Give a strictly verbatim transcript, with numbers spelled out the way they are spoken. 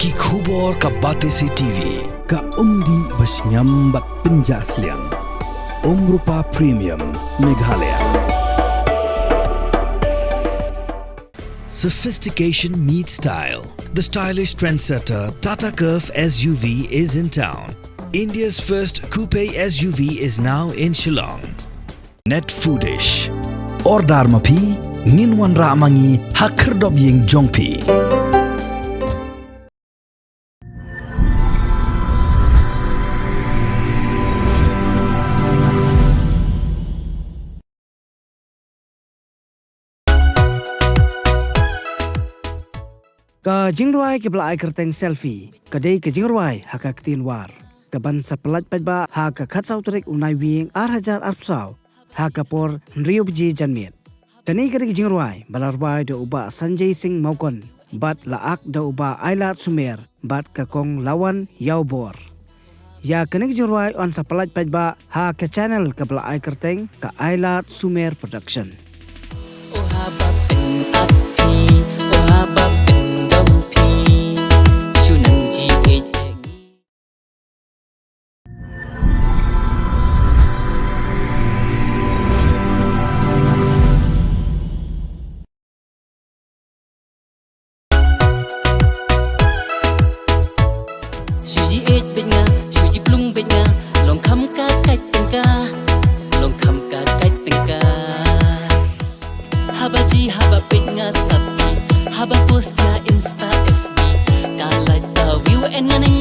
Ki khubor ka Batesi T V. Ka umdih ba shngiam bad pynjah sliang. Umrupa Premium, Meghalaya. Sophistication meets style. The stylish trendsetter Tata Curvv S U V is in town. India's first coupe S U V is now in Shillong. Net Foodish. Order ma phi, ngin wanrah ma ngi ha khyrdop ïing jong phi. Ka jingrwai kaba la ai kyrteng Selfie ka dei ka jingrwai ha ka ktien War kaban sa pyllait paidbah ha ka khatsaw tarik u Naiwieng ar hajar arphew saw ha ka por hynriew baje janmiet. Kane ka dei ka jingrwai ba la rwai da u Bah Sanjay Singh Mawkon bad la ak da u Bah Ailad Sumer bad ka Kong Lawan Ïawbor. Ïa kane ka jingrwai yn sa pyllait paidbah ha ka channel kaba la ai kyrteng ka Ailad Sumer Production. O haba pynap phi, o haba pyndom phi, shu nang jied ïa ngi. Shu jied beit nga, shu jied plung beit nga, long kham ka kait tyngka, long kham ka kait tyngka. Haba jied haba peit nga sap phi, haba post ïa Insta F B, ka like ka view and nga nang